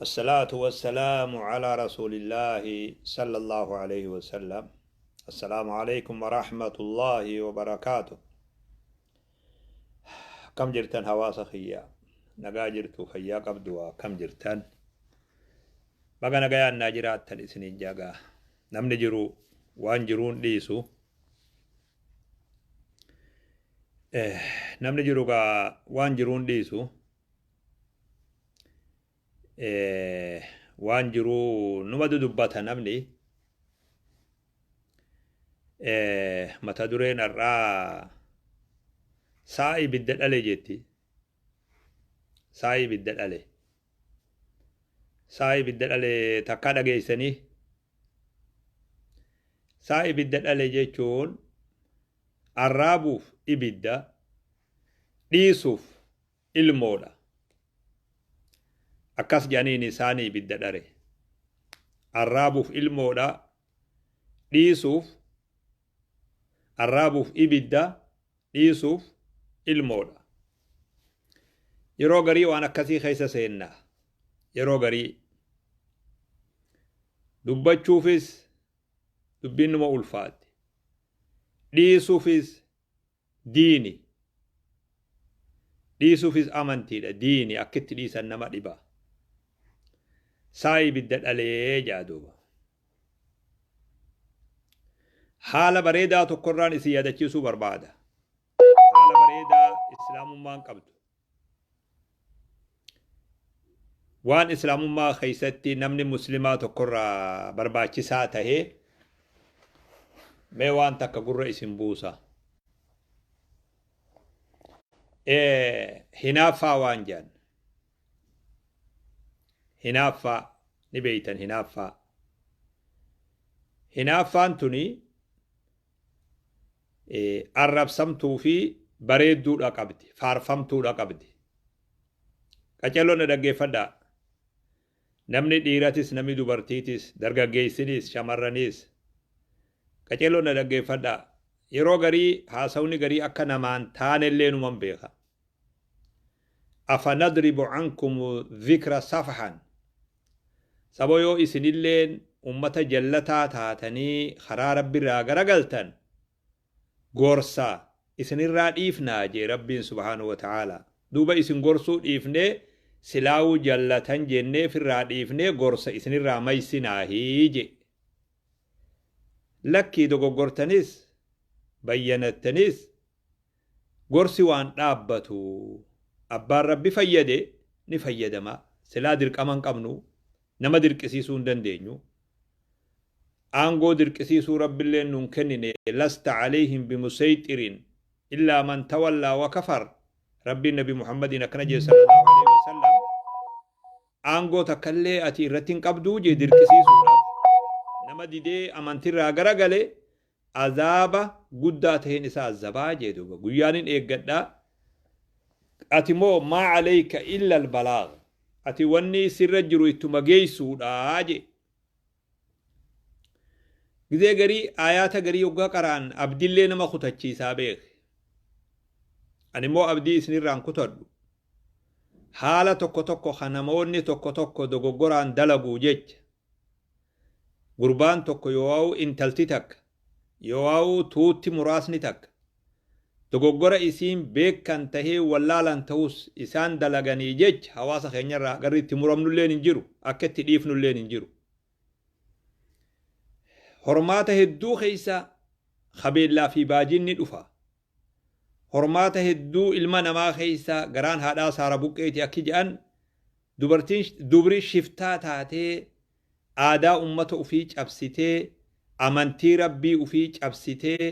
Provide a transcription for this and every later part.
الصلاة والسلام على رسول الله صلى الله عليه وسلم. السلام عليكم ورحمة الله وبركاته. Akkam jirtan hawaasa kiyya? Nagaa jirtu, fayyaa qabdu? Akkam jirtan? Baga nagayaan naa jiraattan isiniin jagaa. Namni jiru waan jiruun dhiisu. Namni jiru gaa waan jiruun dhiisu. Waan jiruu numa dudubbata namni. Mata dureen har'aa sa'a ibidda dhale jetti. Sa'a ibidda dhale. Sa'a ibidda dhale takkaa dhageessanii? Sa'a ibidda dhale jechuun arraabuuf ibidda, dhiisuuf ilmoodha. Akkas jedhaniin isaanii ibidda dhare. Arraabuuf ilmoodha, dhiisuuf arraabuuf ibidda, dhiisuuf ilmoodha. Yeroo garii waan akkasii keessa seenna. Yeroo garii dubbachuufis dubbiin numa ulfaatti. Dhiisuufis diini. Dhiisuufis amantiidha. Diini akkitti dhiisan nama dhiba. Saa ibidda dhalee jedha duuba. Haala bareedaa tokkorraan isin yaadachiisuu barbaada. Haala bareedaa Islaamummaan qabdu. Waan Islaamummaa keessatti namni Muslimaa tokkorraa barbaachisaa tahee mee waan takka gurra isin buusa. Hinaaffaa waan jedhan. Hinaaffaa ni beeytan hinaaffaa. Hinaaffaan tuni arrabsamtuu fi bareedduudha qabdi, faarfamtuudha qabdi. Qacelloon na dhaggeeffadhaa. Namni dhiiratis, namni dubartiitis, dargaggeessinis, shamarraniis. Qacelloon na dhaggeeffadhaa. Yeroo garii haasawni garii akka namaan taanellee numan beeka. Afanadribu ankum dhikra safahan. Sabo yoo isinilleen ummata jallataa taatanii karaa Rabbirraa garagaltan, gorsa isinirraa dhiifnaa jee Rabbiin subhaanahu wa ta'aalaa. Duuba isin gorsuu dhiifnee silaawuu jallatan jennee firraa dhiifnee gorsa isinirraa maysinaahi jee. Lakkii dogoggortanis bayyanattanis Gorsi waan dhaabbatu. Abbaan Rabbi fayyade ni fayyadama. Silaa dirqama hin qabnu. Nama dirqisiisuu hin dandeenyu. Aangoo dirqisiisuu Rabbilleen nuun kennine lasta aleyhim bimuseyxirin illaa man tawallaa wa kafar. Rabbiin Nabi Muhammadiin akkana jee sallallahu aleyhi wa sallam aangoo takkallee ati irratti hin qabduu jee dirqisiisuudhaaf nama didee amantirraa garagale azaaba guddaa taheen isa azzabaa jee duuba guyyaanin eeggadha ati moo maa aleyka illa albalaag ati wanni sirra jiru ittuma geeysuudha jee gizee garii aayaata garii yoggaa qara'an abdillee nama kutachiisaa beeki ani immoo abdii isinirraan kutadhu haala tokko tokko ka namoonni tokko tokko dogoggoraan dalaguu jecha Gurbaan tokko yooauu intalti takka yooauu tuutti muraasni takka dogoggora isiin beekkan tahee wallaalan tahus isaan dalaganii jecha hawaasa keenyarraa garri itti muramnulleen hin jiru, akka itti dhiifnulleen hin jiru. Hormaata hedduu keessa kabeellaa fi baajiin ni dhufa. Hormaata hedduu ilma namaa keessa garaan haadhaa saara buqqeeti akki jedhan dubartiin dubri shiftaa taatee aadaa ummata ufii cabsitee amantii Rabbii ufii cabsitee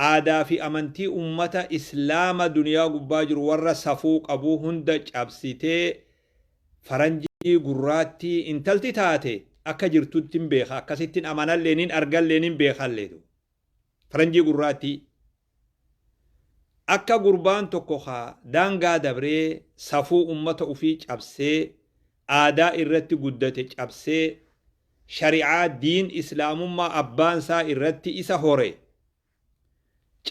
aadaa fi amantii ummata islaama duniyaa gubbaa jiru warra safuu qabuu hunda cabsitee faranjii gurraattii intalti taate akka jirtuttin beeka akkasittin amanallee nin argallee nin beekallee. Faranjii gurraattii. Akka gurbaan tokko ka daangaa dabree safuu ummata ufii cabsee aadaa irratti guddate cabsee shari'aa diin islaamummaa abbaan isaa irratti isa hore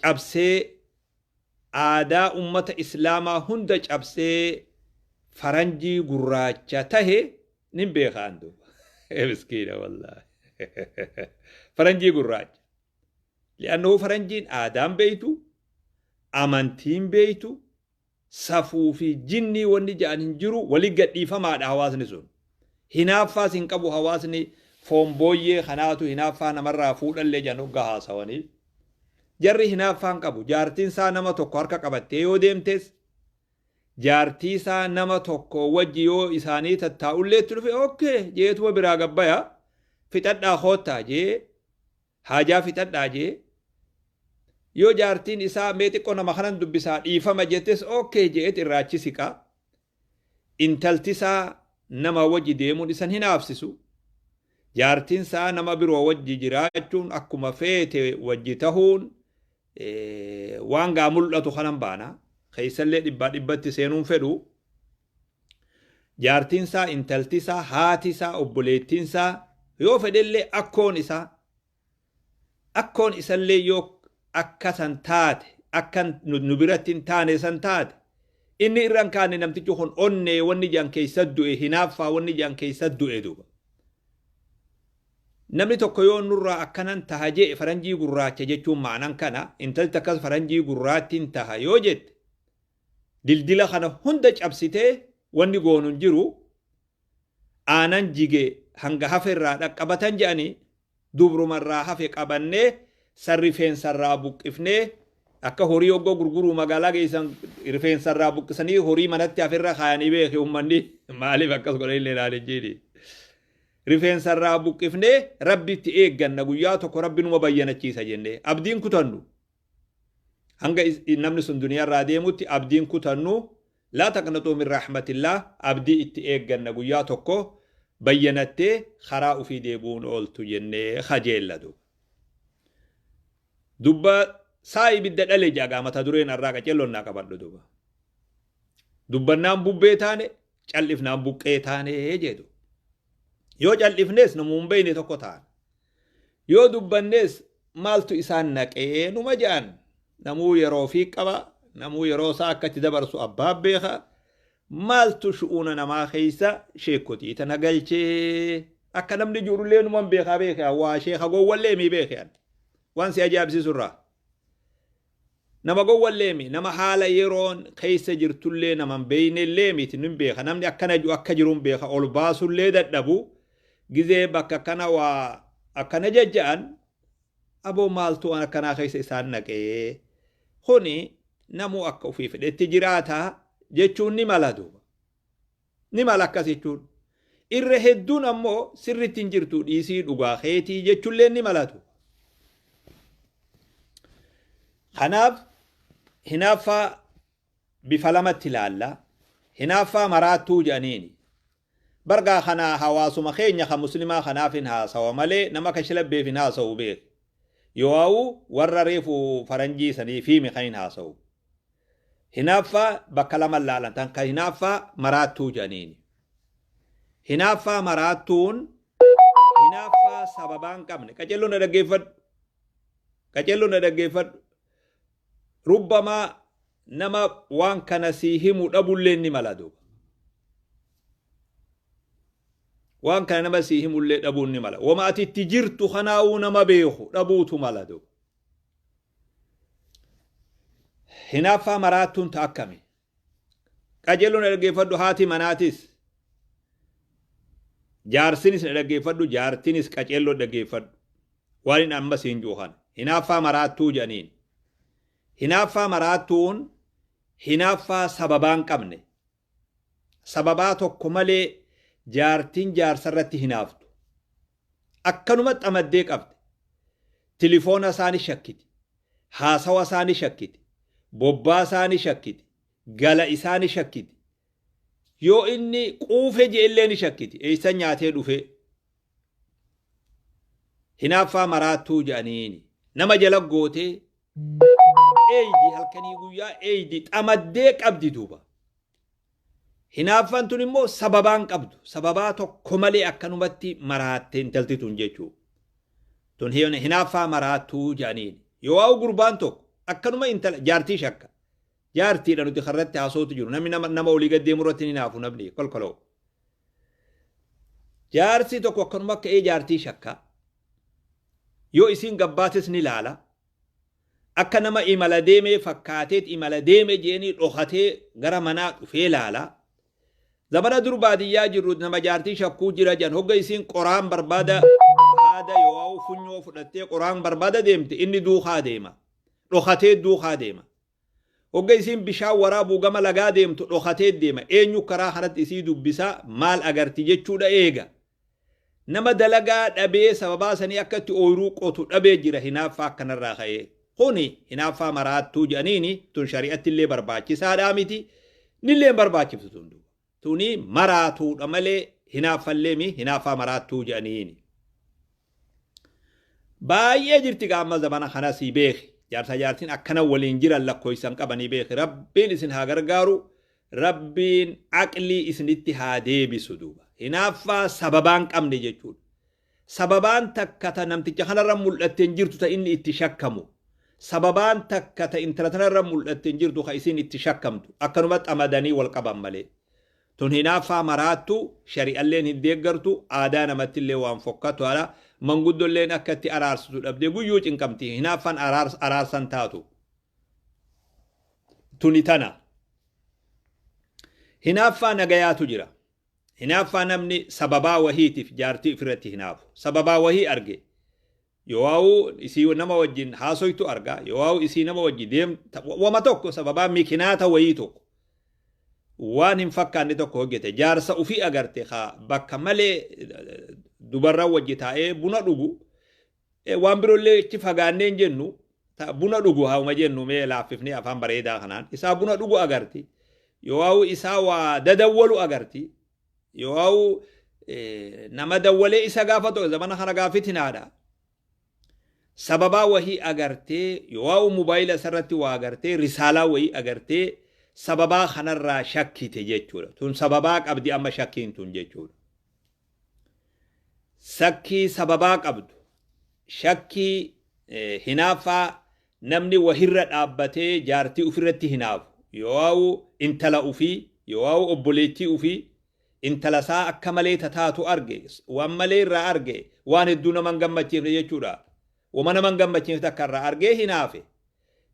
cabsee aadaa ummata islaamaa hunda cabsee faranjii gurraacha tahe. Nin beekaan duuba. Miskiina wallaahi. Faranjii gurraacha. Li'annahu faranjiin aadaan beeytu, amantiin beeytu, safuu fi jinnii wanni ja'an hin jiru wali gadhiifamaadha hawaasni sun. Hinaaffaas hin qabu hawaasni foon booyyee kanaatu hinaaffaa namarraa fuudhallee jedhan hoggaa haasawanii. Jarri hinaaffaa hin qabu. Jaartiin isaa nama tokko harka qabattee yoo deemtes jaartii isaa nama tokko wajji yoo isaanii tattaa'ullee itti dhufe okkee jeetuma biraa gabbaya fixadhaa koottaa jee haajaa fixadhaa jee yoo jaartiin isaa mee xiqqoo nama kanan dubbisaa dhiifama jettes okkee jeet irraa achi siqa. Intalti isaa nama wajji deemuun isan hinaafsisu. Jaartiin isaa nama biroo wajji jiraachuun akkuma feete wajji tahuun waan gaa mul'atu kanan baana. Keessallee dhibbaa dhibbatti seenuun fedhu. Jaartiin isaa, intalti isaa, haati isaa, obboleettiin isaa yoo fedhellee akkoon isaa akkoon isallee yoo akka san taate akka nu biratti hin taane san taate inni irra hin kaane namtichi kun onnee wanni jedhan keessa du'e hinaaffaa wanni jedhan keessa du'e duuba. Namni tokko yoo nurraa akkanan taha jee faranjii gurraacha jechuun ma'anan kana intalti akkas faranjii gurraattiin taha yoo jette dildila kana hunda cabsitee wanni goonu hin jiru aanan jige hanga hafe irraa dhaqqabatan jedhanii dubruma irraa hafe qabannee san rifeensa irraa buqqifnee akka horii hoggoo gurguruu magaalaa geessan rifeensa irraa buqqisanii horii manatti hafe irra kaayanii beeki ummanni maaliif akkas godhan illee ilaalin jiini. Rifeensa irraa buqqifnee rabbitti eegganna guyyaa tokko rabbi numa bayyanachiisa jennee abdiin kutannu. Hanga namni sun duniyaa irraa deemutti abdiin kutannu laa taqnaxuu min rahmatillah abdii itti eegganna guyyaa tokko bayyanattee karaa ufii deebi'uun ooltu jennee kajeellatu. Dubba saa ibidda dhale jagaa mata dureen arraa qacelloon naa qabadhu duba. Dubbannaan bubbee taane cal'ifnaan buqqee taane jedhu. Yoo cal'ifnes namuu hin beekne tokko taana. Yoo dubbannes maaltu isaan naqee numa jedhan namuu yeroo fi qaba namuu yeroo isaa akka itti dabarsu abbaa beeka maaltu shu'uuna namaa keessa sheekotii tana galchee akka namni jirullee numan beekaa beekaa waa sheeka gowwallee mii beekaa waan si ajaa'ibsiisu irraa. Nama gowwallee mi nama haala yeroon keessa jirtullee nama hin beeknellee miti nin beeka namni akkana jiru akka jiru hin beeka ol baasullee dadhabu gizee bakka kana waa akkana jajja'an aboo maaltu waan akkanaa keessa isaan naqee kuni namuu akka ofii fedhetti jiraata jechuun ni mala duuba ni mala akkas jechuun irra hedduun ammoo sirritti hin jirtu dhiisii dhugaa keetii jechuullee ni malatu. Kanaaf hinaaffaa bifa lamatti ilaalla. Hinaaffaa maraattuu jedhaniini. Bargaa kana hawaasuma keenya kan muslimaa kanaaf hin haasawa malee nama kashlabbeef hin haasawu beek. Yoo warra reefu faranjii sanii fiimi kan hin haasawu. Hinaaffaa bakka lama laalan tan kan hinaaffaa maraattuu jedhaniini. Hinaaffaa maraattuun hinaaffaa sababaa hin qabne qacelloon na dhaggeeffadhu. Qacelloon na dhaggeeffadhu. Rubbamaa nama waan kana sii himu dhabullee ni mala duuba. Waan kana nama sii himullee dhabuun ni mala. Wama ati itti jirtu kanaa'uu nama beeku dhabuutu mala duuba. Hinaaffaa maraattuun ta akkami? Qajeeloo na dhaggeeffadhu haati manaatis. Jaarsinis na dhaggeeffadhu jaartinis qaceelloo dhaggeeffadhu. Waan inni amma siin jiru kana. Hinaaffaa maraattuu jedhaniin. Hinaaffaa maraattuun hinaaffaa sababaa hin qabne. Sababaa tokko malee jaartiin jaarsa irratti hinaaftu. Akkanuma xamaddee qabde. Tilifoona isaa ni shakkiti. Haasawa isaa ni shakkiti. Bobbaa isaa ni shakkiti. Gala isaa ni shakkiti. Yoo inni quufe je'ellee ni shakkiti. Eessa nyaatee dhufee? Hinaaffaa maraattuu jedhaniini. Nama jala gootee eeydi halkanii guyyaa eeydi xamaddee qabdi duuba. Hinaaffaan tun immoo sababaa hin qabdu. Sababaa tokko malee akkanumatti maraatte intalti tun jechuu. Tun hinaaffaa maraattuu jedhaniin. Yoo waa'u gurbaan tokko akkanuma intala jaartii shakka. Jaartiidha nuti karratti haasootu jiru. Namni nama, nama olii gad deemu irratti hin hinaafu namni kolkoloo. Jaarsi tokko akkanuma ka'ee jaartii shakka. Yoo isiin gabbaates ni laala. Akka nama imala deemee fakkaateet imala deeme jeeni dhokatee gara manaa dhufee laala. Zamana dur baadiyyaa jirru nama jaartii shakkuu jira jan hogga isiin qoraan barbaada haada yoo funyoo fudhattee qoraan barbaada deemte inni duukaa deema. Dhokatee duukaa deema. Hogga isiin bishaan waraabuu gama lagaa deemtu dhokatee deema. Eenyu karaa kanatti isii dubbisaa maal agarti jechuudha eega. Nama dalagaa dhabee sababaa sanii akka itti ooyiruu qotu dhabee jira hinaaffaa akkanarraa ka'ee. Kuni hinaaffaa maraattuu jedhaniini tun shari'atti illee barbaachisaadhaa miti. Nillee hin barbaachiftu tun duuba. Tuni maraatuudha malee hinaaffallee mi hinaaffaa maraattuu jedhaniini. Baay'ee jirti gaamma zamana kana sii beeki. Jaarsa jaartiin akkana waliin jiran lakkoofsan qabanii beeki. Rabbiin isin haa gargaaru. Rabbiin aqlii isinitti haa deebisu duuba. Hinaaffaa sababaan qabne jechuudha. Sababaan takka ta namticha kanarra mul'atte hin jirtu ta inni itti shakkamu. Sababaan takka ta intala tanarra mul'atte hin jirtu ka isiin itti shakkamtu. Akkanuma xamadanii wal qaban malee. Tun hinaaffaa maraattu shari'alleen hin deeggartu aadaa namattillee waan fokkatu haala manguddolleen akka itti araarsitu dhabdee guyyuu cinqamti hinaaffaan araarsan taatu. Tuni tana. Hinaaffaa nagayaatu jira. Hinaaffaa namni sababaa wahiitiif jaartii ofirratti hinaafu. Sababaa wahii arge. Yoo isii nama wajjin haasoytu arga, yoo isii nama wajjin deem wama tokko sababaa mikinaata wayii tokko. Waan hin fakkaanne tokko hojjete jaarsa ofii agarte haa bakka malee dubarran wajji taa'ee buna dhugu waan biroollee itti fagaannee hin jennu buna dhugu hauma jennu mee laaffifnee afaan bareedaa kanaan isaa buna dhugu agarti yoo isaa waa dadawwalu agarti yoo nama dawwalee isa gaafatu zamana kana gaafitinaadha. Sababaa wahii agartee yoo mobaayila isarratti waa agartee risaalaa wahii agartee sababaa kanarraa shakkite jechuudha. Tun sababaa qabdi amma shakkiin tun jechuudha. Shakkii sababaa qabdu shakkii hinaaffaa namni wahirra dhaabbatee jaartii ofirratti hinaafu yoo intala ofii yoo obboleettii ofii intala isaa akka malee tataatu arge waan malee irraa arge waan hedduu nama hin gammachiifne jechuudha. Wama nama hin gammachiifne takka irraa argee hinaafe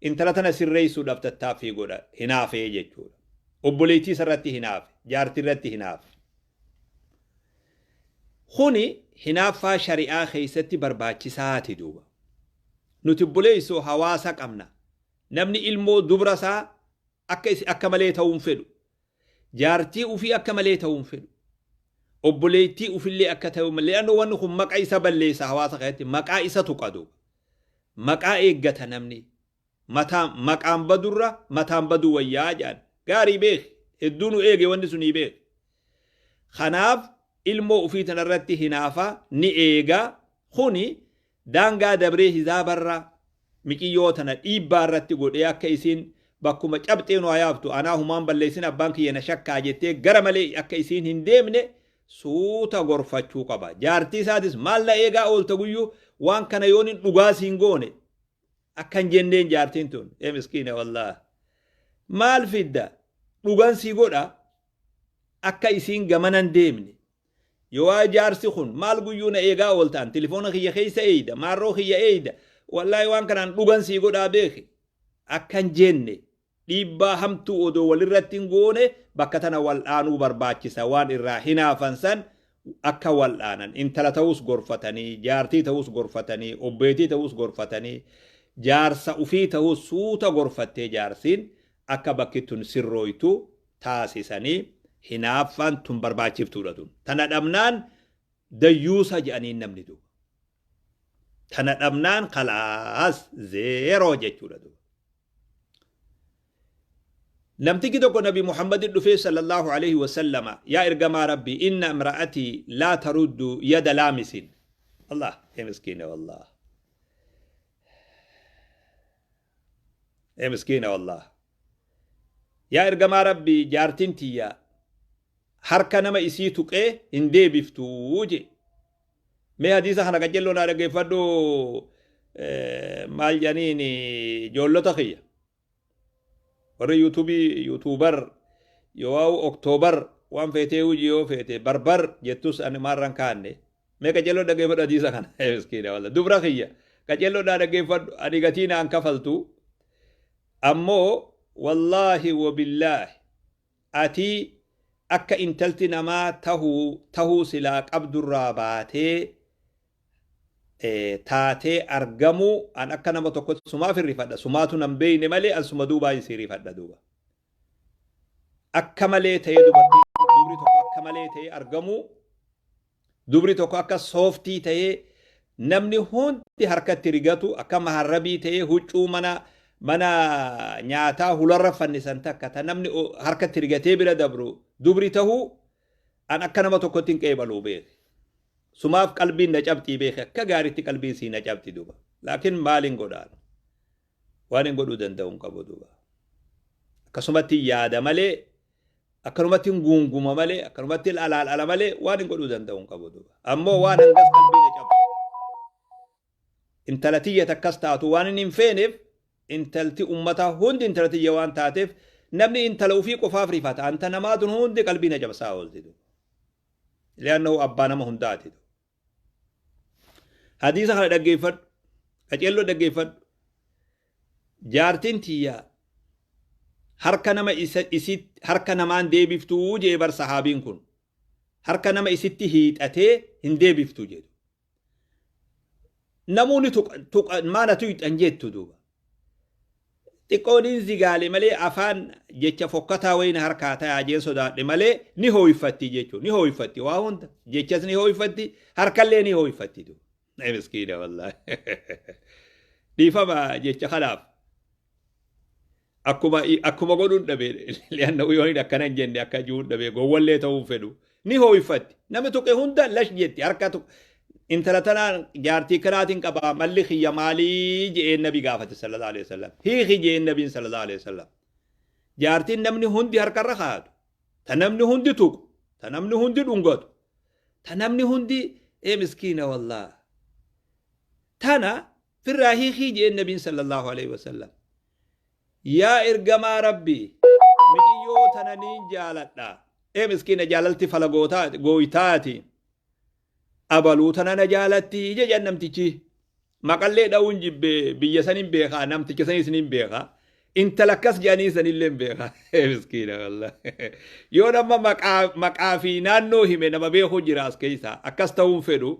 intala tana sirreessuudhaaf tattaaffii godha hinaafee jechuudha. Obboleettii isarratti hinaafe jaartii irratti hinaafe. Kuni hinaaffaa shari'aa keessatti barbaachisaati duuba. Nuti obboleessoo hawaasa qabna. Namni ilmoo dubra isaa akka malee ta'uu hin fedhu. Jaartii ofii akka malee ta'uu hin fedhu. Obboleettii ofillee akka ta'u malee le'annoo wanni kun maqaa isa balleessa hawaasa keessatti maqaa isa tuqa duuba. Maqaa eeggata namni. Mataan maqaan badurra mataan baduu wayyaa jedhan. Gaarii beeki. Hedduu nu eege wanni sunii beeki. Kanaaf ilmoo ofii tanarratti hinaafa ni eega. Kuni daangaa dabree hizaabarra miciyyoo tana dhiibbaa irratti godhee akka isiin bakkuma cabxee nu hayaaftu anaa humaan balleessin abbaan kiyya na shakkaa jettee gara malee akka isiin hin deemne suuta gorfachuu qaba. Jaartii isaatis maal na eegaa oolta guyyuu waan kana yoon hin dhugaa siin goone akkan jenneen jaartiin tun ee miskiina wallaah maal fidda dhugan sii godha akka isiin gamanan deemne yoo jaarsi kun maal guyyuu na eegaa ooltaan tilifoona kiyya keessa eeyda maarroo kiyya eeyda wallaahi waan kanaan dhugan sii godhaa beeki akkan jenne dhiibbaa hamtuu odoo walirratti hin goone bakka tana wal'aanuu barbaachisa waan irraa hinaafan san akka wal'aanan intala ta'us gorfatanii jaartii ta'us gorfatanii obbeetii ta'us gorfatanii jaarsa ufii ta'us suuta gorfattee jaarsiin akka bakki tun sirrooytu taasisanii hinaaffaan tun barbaachiftuudha tun. Tana dhabnaan dayyuusa jedhaniin namni duuba. Tana dhabnaan khalaas zeeroo jechuudha duuba. Namtichi tokko Nabi Muhammadin dhufee sallallahu alaihi wasallama yaa ergamaa Rabbii inna imra'atii laa taruddu yada laamisin. Allah ee miskiina wallah. Ee miskiina wallah. Yaa ergamaa Rabbii jaartiin tiyya harka nama isii tuqee hin deebiftuu je. Mee hadiisa kana qaccelloo naa dhaggeeffadhu maal jedhaniin ijoollota kiyya. Warri yuutuubii yuutuubar yoo oktoobar Waan feetee hojii yoo feete barbar jettus ani maarran kaanne. Mee qaceelloo dhaggeeffadhu hadiisa kana. Miskiina walla. Dubra kiyya qaceelloodhaa dhaggeeffadhu, ani gatii naan kafaltu. Ammoo wallaahi wabillaahi ati akka intalti namaa tahuu tahuu silaa qabdurraa baatee taatee argamuu an akka nama tokkotti sumaaf hirrifadha. Sumaatu nan beeyne malee an suma duubaa si rifadha duuba. Akka malee ta'ee dubartiin dubri tokko akka malee ta'ee argamuu, dubri tokko akka sooftii ta'ee namni hundi harkatti rigatu, akka maharrabii ta'ee huccuu mana nyaataa hularra fannisan takka ta namni harkatti rigatee bira dabru dubri tahuu an akka nama tokkotti hin qeebaluu beeki. Sumaaf qalbiin na cabxii beeki, akka gaariitti qalbiin sii na cabxi duba. Laakiin maaliin godhaan? Waan hin godhuu danda'u hin qabu duba. Akkasumatti yaada malee, akkanumatti hin guunguma malee, akkanumatti alaal ala malee waan hin godhuu danda'u hin qabu duba. Ammoo waan hangas qalbii na cabsu. Intala tiyya takkas taatu waan inni hin feeneef, intalti ummataa hundi intala tiyya waan taateef, namni intala ofii qofaaf rifata. Anta namaa tun hundi qalbii na cabsaa oolti duba. Li'annahu abbaa nama hundaati. Hadiisa kana dhaggeeffadhu. Qaceelloo dhaggeeffadhu. Jaartiin tiyya harka nama isa isi harka namaan deebiftuu jee bar sahaabiin kun. Harka nama isitti hiixatee hin deebiftu jedhu. Namoonni tuqa maana tuyxan jettu duuba. Xiqqoon hin zigaale malee afaan jecha fokkataa wayina harkaa tayaa jeen sodaadhe malee ni hooyfatti jechuun ni hooyfatti, waa hunda jechas ni hooyfatti, harkallee ni hooyfatti duuba. Miskiina wallaahi. Dhiifama jecha kanaaf. Akkuma godhuun dhabe, li'anna yoo inni akkana hin jenne akka jiruun dhabe, gowwallee ta'uu hin fedhu. Ni hooyfatti. Namni tuqe hunda lash jetti harka tuq. Intala tanaan jaartii kanaatiin qabaa, malli kiyya maalii je'een nabi gaafate sallallahu alaihi wasallam. Hiiki je'een nabiin sallallahu alaihi wasallam. Jaartiin namni hundi harkarra kaa'atu. Ta namni hundi tuqu. Ta namni hundi dhungatu. Ta namni hundi ee miskiina wallah. Tana firraa hiikii je'een nabiin sallallahu alaihi wasallam. Yaa ergamaa Rabbii, miciyyoo tana niin jaaladha. Ee miskiina, jaalalti fala gooytaati. Abaluu tana na jaalatti jedhan namtichi. Maqallee dha'uun jibbe, biyya sanin beekaa, namticha sanis nin beekaa. Intala akkas jedhanii sanillee hin beekaa. Ee miskiina wallah. Yoo nama maqaa fi naannoo hime nama beeku jira as keessaa. Akkas ta'uun fedhu.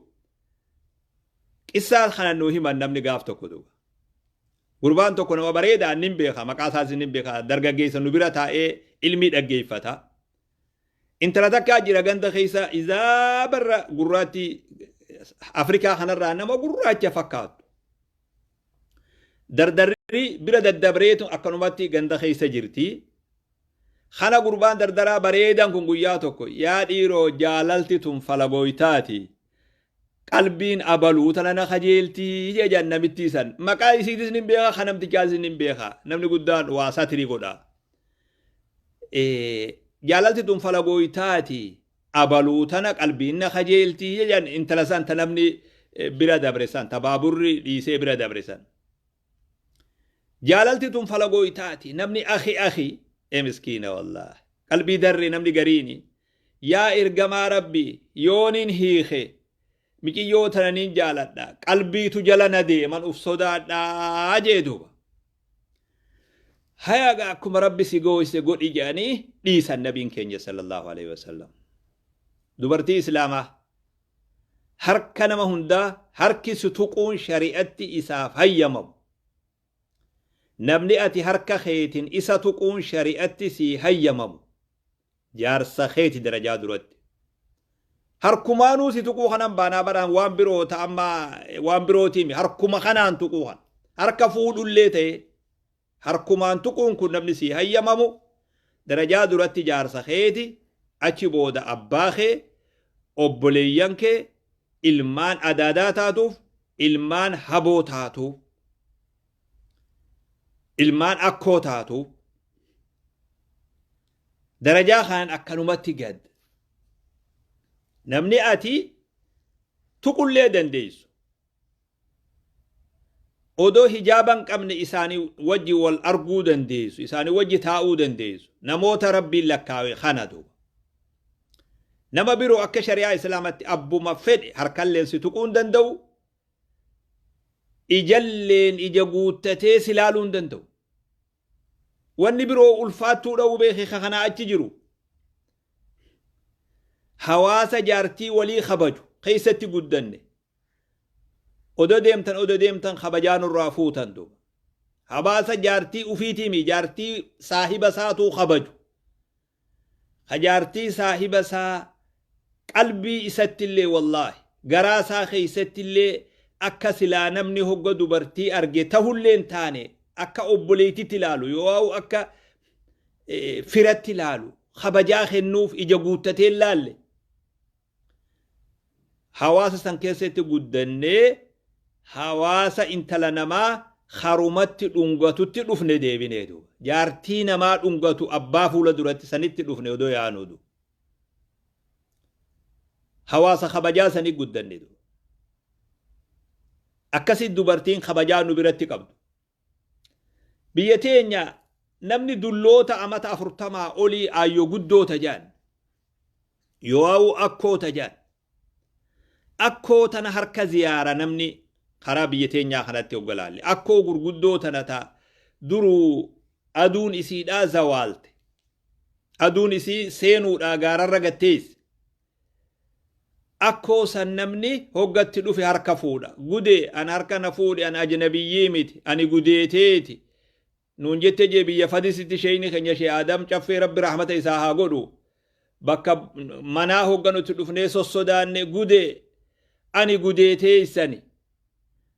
Qissaa kana nuu himan namni gaaf tokko duuba. Gurbaan tokko nama bareedaa nin beeka, maqaa isaas nin beeka, dargaggeessa nu bira taa'ee ilmii dhaggeeffata. Intala takkaa jira ganda keessa izaa barra gurraatti Afrikaa kanarraa nama gurraacha fakkaattu. Dardarri bira daddabreetu akkanumatti ganda keessa jirti. Kana gurbaan dardaraa bareedaan kun guyyaa tokko, yaa dhiiroo, jaalalti tun falagooytaati. Qalbiin abaluu tana na kajeeltii jedhan namittii san. Maqaa isiitis nin beeka, kan namtichaas nin beeka. Namni guddaan waa satiri godha. Jaalalti tun falagooytaati. Abaluu tana qalbiin na kajeeltii jedhan intala san ta namni bira dabre san, ta baaburri dhiisee bira dabre san. Jaalalti tun falagooytaati. Namni akhi akhi ee miskiina wallah. Qalbii darre namni gariini. Yaa ergamaa Rabbi, yoonin hiike miciyyoo tana nin jaaladha, qalbiitu jala na deeman uf sodaadha jee duuba. Hayaga akkuma Rabbi si gooyse godhi jedhanii dhiisan nabiin keenya sallallahu alaihi wasallam. Dubartii Islaamaa harka nama hundaa harki si tuquun shari'atti isaaf hayyamamu. Namni ati harka keetiin isa tuquun shari'atti sii hayyamamu jaarsa keeti darajaa duratti. Harkumaanuu si tuquu kanan baanaa baraan waan biroo ta amma waan birootiimi, harkuma kanaan tuquu kana. Harka fuudhullee ta'e harkumaan tuquun kun namni sii hayyamamu darajaa duratti jaarsa keeti, achi booda abbaa kee, obboleeyyan kee, ilmaan adaadaa taatuuf, ilmaan haboo taatuuf, ilmaan akkoo taatuuf, darajaa kanaan akkanumatti gad namni ati tuqullee dandeessu odoo hijaaba hin qabne isaanii wajji wal arguu dandeessu, isaanii wajji taa'uu dandeessu, namoota Rabbiin lakkaawe kana duuba. Nama biroo akka shari'aa Islaamatti abbuma fedhe harkalleen si tuquu hin danda'u. Ijalleen ija guuttatee si laaluu hin danda'u. Wanni biroo ulfaattuu dha'uu beeki ka kanaa achi jiru. Hawaasa jaartii walii kabaju keessatti guddanne. Odo deemtan odo deemtan kabajaa nurraa fuutan duuba. Hawaasa jaartii ufiitiimi jaartii saahiba isaatuu kabaju. Ka jaartii saahiba isaa qalbii isattillee wallaahi garaa isaa keessattillee akka silaa namni hogga dubartii arge tahullee hin taane akka obboleettitti ilaalu yoo akka firatti ilaalu kabajaa kennuuf ija guuttatee hin laalle. Hawaasa san keessatti guddannee hawaasa intala namaa harumatti dhungatutti dhufne deebinee duuba. Jaartii namaa dhungatu abbaa fuula duratti sanitti dhufne odoo yaanuu duuba. Hawaasa kabajaa sanii guddanne duuba. Akkasi dubartiin kabajaa nu biratti qabdu. Biyya teenya namni dulloota amata 40 olii aayyo guddoota jedhan. Yoo'aa'u akkoota jedhan. Akkoo tana harka ziyaara namni karaa biyya teenyaa kanatti hogga laalle. Akkoo gurguddoo tana ta duruu aduun isiidhaa zawaalte. Aduun isii seenuudhaa gaararra gatteessi. Akkoo san namni hoggatti dhufe harka fuudha. Gude an harka na fuudhi an ajnabiyyii miti ani gudeeteeti. Nuun jette jee biyya fadisitti sheeyni keenya shee Adam caffee rabbi rahmata isaa haa godhu. Bakka manaa hogga nuti dhufnee sossodaanne gude ani gudeeteessani.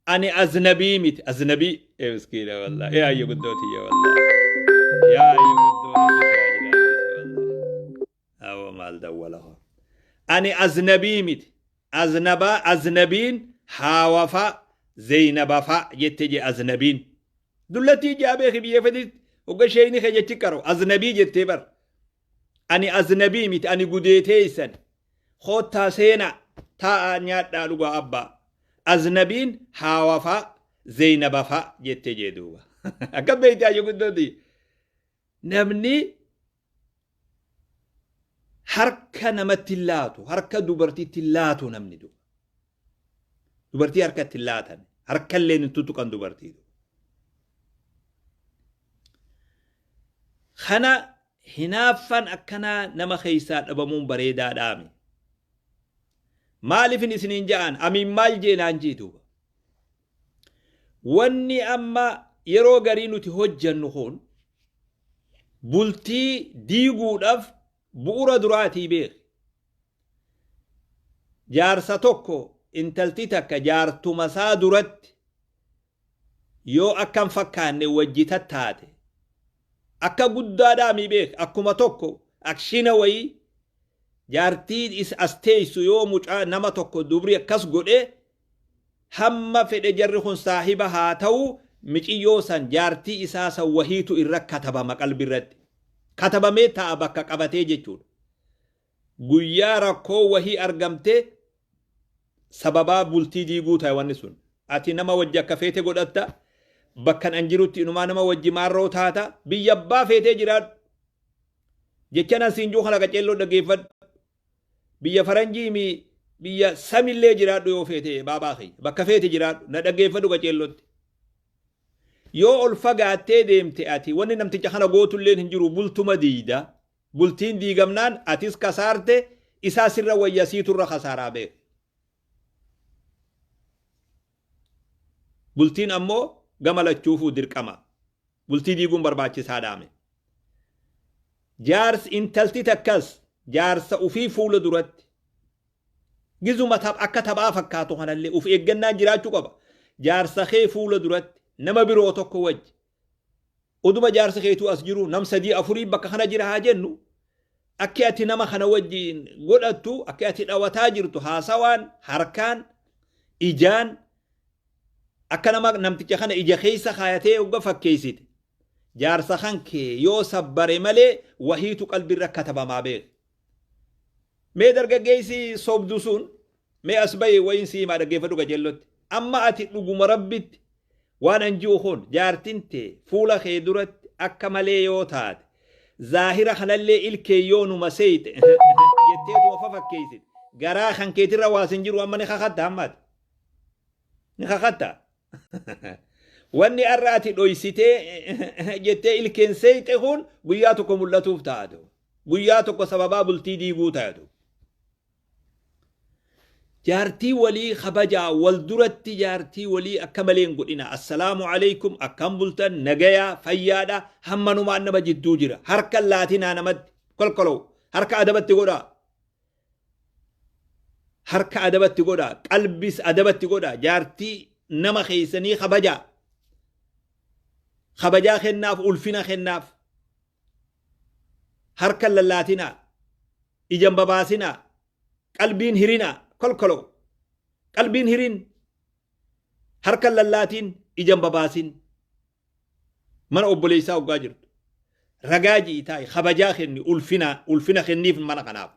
Ani aznabii miti aznabii ee miskiina wallahi ee ayyo guddoo tiyya wallahi yaa ayyo guddoo rabbi si haa jiraachisu wallahi. Awo maal dawwala hoo. Ani aznabii miti. Aznabaa aznabiin haawafa zeynabafa jette je aznabiin. Dullattii ijaa beeki biyya fedhitti hogga sheeyni kee jechi qaro aznabii jettee bar. Ani aznabii miti ani gudeeteessan. Koottaa seenaa taa'aa nyaadhaa dhugaa abbaa. Aznabiin haawafa zeynabafa jette jee duuba. Akkam beekti ayyo guddooti. Namni harka namatti hin laatu, harka dubartiitti hin laatu namni du'a. Dubartii harkatti hin laatan, harkalleen hin tuttuqan dubartii. Kana hinaaffaan akkanaa nama keessaa dhabamuun bareedaadhaami. Maaliifin isiniin ja'an amiin maal jeenaan jee duuba. Wanni amma yeroo garii nuti hojjannu kun bultii diiguudhaaf bu'ura duraatii beeki. Jaarsa tokko intalti takka jaartuma isaa duratti yoo akka hin fakkaanne wajji tattaate akka guddaadhaamii beeki akkuma tokko akshina wayii jaartii is as teessu yoo mucaa nama tokko dubri akkas godhe Hamma fedhe jarri kun saahiba haa ta'u miciyyoo san jaartii isaa san wahiitu irra katabama qalbi irratti. Katabamee taa'a bakka qabatee jechuudha. Guyyaa rakkoo wahii argamte sababaa bultii diiguu ta'e wanni sun. Ati nama wajji akka feete godhatta bakkan an jirutti inumaa nama wajji maarroo taata biyya abbaa feetee jiraadhu. Jechan an siin jiru kana qaceelloo dhaggeeffadhu. Biyya faranjii mi biyya samillee jiraadhu yoo feete baabaa kiyya. Bakka feete jiraadhu na dhaggeeffadhu qaceellotti. Yoo ol fagaattee deemte ati wanni namticha kana gootulleen hin jiru bultuma diiyda. Bultiin diigamnaan atis kasaarte isaa sirra wayya siitu irra kasaaraa beek. Bultiin ammoo gama lachuufuu dirqama. Bultii diiguun barbaachisaadhaame. Jaarsi intalti takkas jaarsa ufii fuula duratti gizuma taph akka taphaa fakkaatu kanallee uf eeggannaan jiraachuu qaba. Jaarsa kee fuula duratti nama biroo tokko wajji oduma jaarsi keetuu as jiru nam sadii afurii bakka kana jira haa jennu akki ati nama kana wajjiin godhattu akki ati dhawataa jirtu haasawaan harkaan ijaan akka nama namticha kana ija keessa kaayatee hogga fakkeessite jaarsa kan kee yoo sabbare malee wahiitu qalbirra katabamaa beek. Mee dargaggeessi sobdu sun mee as bahi wayiin si himaa dhaggeeffadhu qajeellotti. Amma ati dhuguma rabbitti waan an ji'u kun jaartin tee fuula kee duratti akka malee yoo taate Zaahira kanallee ilkee yoo numa seeyte jetteetuma fafakkeessite. Garaa kan keetirra waa sin jiru amma ni kakatta ammaati. Ni kakatta. Wanni har'a ati dhoysitee jettee ilkeen seeyte kun guyyaa tokko mul'atuuf taatu. Guyyaa tokko sababaa bultii diiguu taatu. Jaartii walii kabajaa, wal duratti jaartii walii akka malee hin godhina. Assalaamu alaikum, akkam bultan, nagayaa, fayyaadha, hammanumaan nama jidduu jira. Harka laatinaa namatti kolkoloo, harka adabatti godhaa. Harka adabatti godhaa, qalbis adabatti godhaa, jaartii nama keessanii kabajaa. Kabajaa kennaaf, ulfina kennaaf. Harka lallaatinaa, ijan babaasinaa, qalbiin hirinaa, kolkoloo. Qalbiin hirin, harka lallaatiin, ijan babaasin. Mana obboleessaa hoggaa jirtu. Ragaa ji'i taa'i, kabajaa kenni, ulfina, ulfina kenniif mana kanaaf.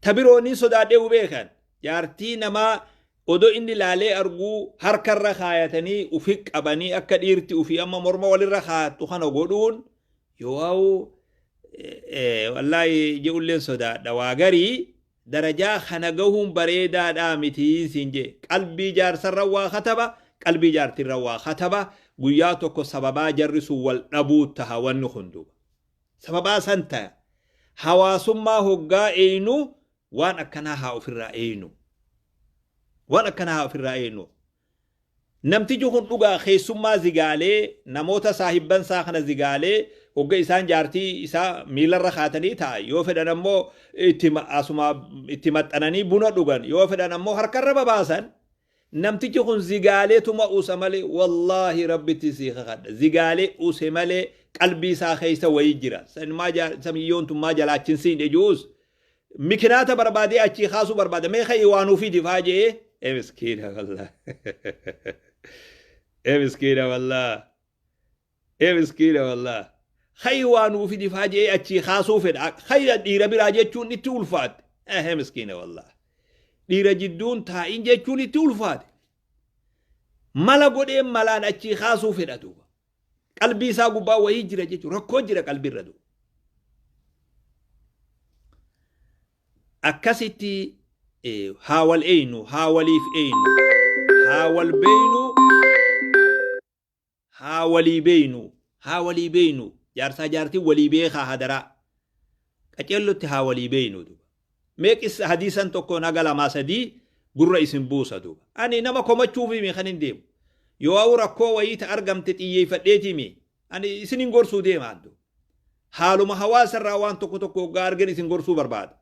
Ta biroo ni sodaadhee beekan. Jaartii namaa odoo inni laalee arguu harkarra kaayatanii ufi qabanii akka dhiirti ufii amma morma walirra kaayattu kana godhuun yoo wallaahi je'ulleen sodaadha. Waa garii darajaa kana gahuun bareedaadhaa miti siin jee. Qalbii jaarsarra waa kataba, qalbii jaartirra waa kataba. Guyyaa tokko sababaa jarri sun wal dhabuu taha wanni kun duuba. Sababaa san taha. Hawaasummaa hoggaa eeynu waan akkanaa haa ofirraa eeynu. Waan akkanaa haa ofirraa eeynu. Namtichi kun dhugaa keessummaa zigaalee namoota saahibban isaa kana zigaalee hogga isaan jaartii isaa miilarra kaatanii ta'a. Yoo fedhan ammoo asuma itti maxxananii buna dhugan. Yoo fedhan ammoo harkarra babaasan. Namtichi kun zigaaleetuma use malee wallaahi rabbitti sii kakadha. Zigaalee use malee qalbii isaa keessa wayii jira. Samiyyoon tun maa jalaachinsii ejuus. Mikinaata barbaadee achii kaasuu barbaada. Mee ka'ii waan ofii difaa jee. Ee miskiina wallah. Ee miskiina wallah. Ee miskiina wallah. Ka'ii waan ofii difaa jee achii kaasuu fedha. Ka'ii dhiira biraa jechuun itti ulfaate. Ee miskiina wallah. Dhiira jidduun taa'in jechuun itti ulfaate. Mala godhee malaan achii kaasuu fedha duuba. Qalbii isaa gubbaa wayii jira jechuun rakkoo jira qalbiirra duuba. Akkasitti haa wal eeynu, haa waliif eeynu, haa wal beeynu, haa walii beeynu, haa walii beeynu. Jaarsaa jaartiin walii beekaa hadaraa. Qaceellotti haa walii beeynu duuba. Mee qissa hadiisan tokko naga lamaa sadii gurra isin buusa duuba. Ani nama komachuufi mi kan hin deemu. Yoo rakkoo wayii ta argamte xiyyeeffadheetii mi. Ani isin hin gorsuu deemaan duuba. Haaluma hawaasarraa waan tokko tokko hoggaa argan isin gorsuu barbaada.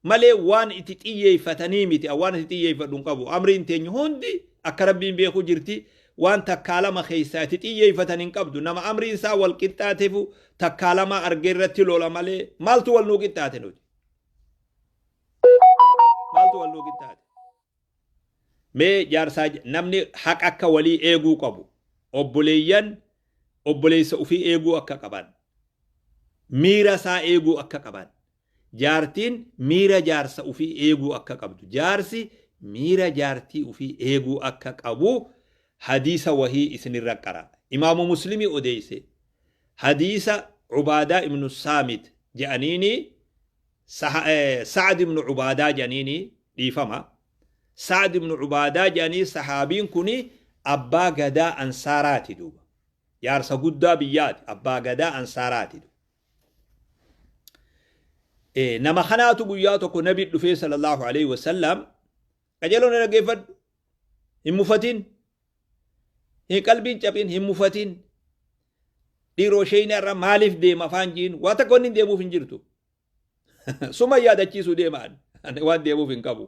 Malee waan itti xiyyeeffatanii miti, waan itti xiyyeeffadhu hin qabu. Amriin teenya hundi akka rabbiin beeku jirti. Waan takkaa lama keessaa itti xiyyeeffatan hin qabdu. Nama amriin isaa wal qixxaateefu takkaa lama argee irratti lola malee maaltu wal nuu qixxaate nuti? Maaltu wal nuu qixxaate? Mee jaarsaa namni haqa akka walii eeguu qabu. Obboleeyyan obboleessa ofii eeguu akka qaban. Miira isaa eeguu akka qaban. Jaartiin miira jaarsa ofii eeguu akka qabdu. Jaarsi miira jaartii ofii eeguu akka qabu hadiisa wahii isinirra qara. Imaamu Muslimii odeesse. Hadiisa Ubaadaa ibnu Saamit jedhaniini Sa'ad ibnu Ubaadaa jedhaniini dhiifama. Sa'ad ibnu Ubaadaa jedhanii sahaabiin kuni abbaa gadaa Ansaaraati duuba. Jaarsa guddaa biyyaati. Abbaa gadaa Ansaaraati duuba. Nama kanaatu guyyaa tokko nabi dhufee sallallahu alaihi wasallam qajeeloo na dhaggeeffadhu. Hin mufatin. Hin qalbiin caphin, hin mufatin. Dhiiroo sheeyni irra maaliif deema afaan jiin waa takka wanni hin deemuuf hin jirtu. Suma yaadachiisuu deema ani waan deemuuf hin qabu.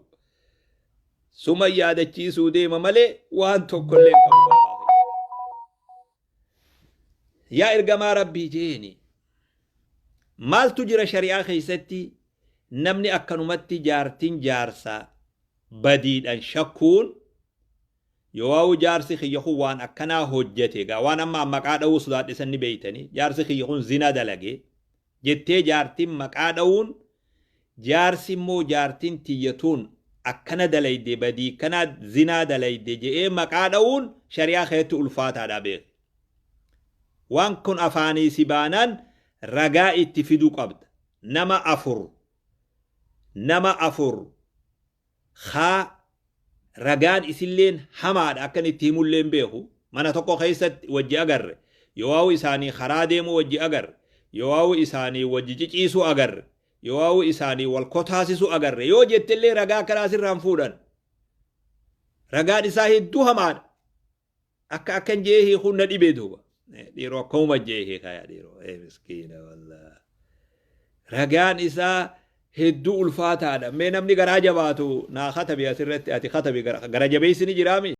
Suma yaadachiisuu deema malee waan tokkollee hin qabu baabaa. Yaa ergamaa rabbii jeeni. Maaltu jira shari'aa keessatti namni akkanumatti jaartiin jaarsa badiidhaan shakkuun yoo jaarsi kiyya kun waan akkanaa hojjete egaa waan amma maqaa dha'uu sodaadhe san ni beeytanii jaarsi kiyya kun zina dalage jettee jaartiin maqaa dha'uun jaarsi immoo jaartiin tiyya tun akkana dalayde badii kana zinaa dalayde je'ee maqaa dha'uun shari'aa keessatti ulfaataadha beek. Waan kun afaanii si baanaan ragaa itti fiduu qabda. Nama 4 nama 4 kaa ragaan isilleen hamaadha akkan itti himullee hin beeku. Mana tokko keessatti wajji agarre. Yoo'aawu isaanii karaa deemuu wajji agarre. Yoo'aawu isaanii wajji ciciisuu agarre. Yoo'aawu isaanii wal kotaasisu agarre. Yoo jettellee ragaa akkanaa sirraa hin fuudhan. Ragaan isaa hedduu hamaadha. Akka akkan jee hiikuun na dhibee duuba. Dhiiroo akkamuma jee hiikaa yaa dhiiroo. Ee miskiina wallaa. Ragaan isaa hedduu ulfaataadha. Mee namni garaa jabaatu naa katabi asirratti ati katabi gara jabeessi ni jiraami.